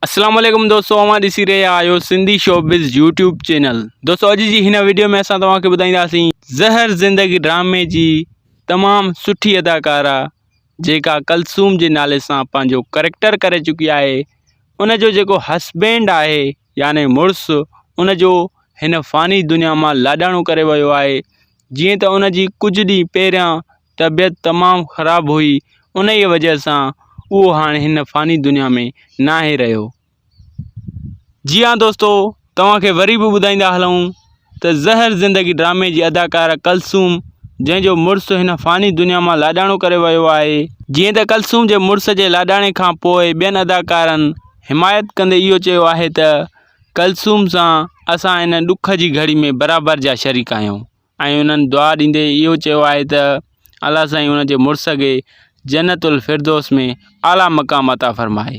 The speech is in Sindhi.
اسلام عليڪم دوستو اوهان ڏسي رهيا آهيو سنڌي شوبز يوٽيوب چينل دوستو اڄ جي هن ويڊيو ۾ اسان توهان کي ٻڌائينداسين زهر زندگي ڊرامي جي تمام سٺي اداڪارا جيڪا ڪلثوم جي نالي سان پنهنجو ڪريڪٽر ڪري چڪي آهي ان جو جيڪو هسبينڊ آهي يعني مڙس ان جو هن فاني دنيا مان لاڏاڻو ڪري ويو آهي جيئن ته ان جي ڪجهه ڏينهن پهريان طبيعت تمام خراب هئي انهيء وجه سان اهو هاڻي هن فاني دنيا ۾ ناهي رهيو. جي ها دوستو توهان کي وري به ٻڌائيندا هلون ته زهر زندگي ڊرامي جي اداڪاره ڪلثوم جنهن جو مڙس هن فاني دنيا مان لاڏاڻو ڪري ويو آهي. جيئن ته ڪلثوم جي مڙس جي لاڏاڻي کان پوء ٻين اداڪارن حمايت ڪندي اهو چيو آهي ته ڪلثوم سان اسان ان ڏک جي گهڙي ۾ برابر جا شريڪ آهيون. ۽ انهن دعا ڏيندي اهو چيو آهي ته الله سائين ان جي مڙس کي جنت الفردوس ۾ اعليٰ مقام عطا فرمائي.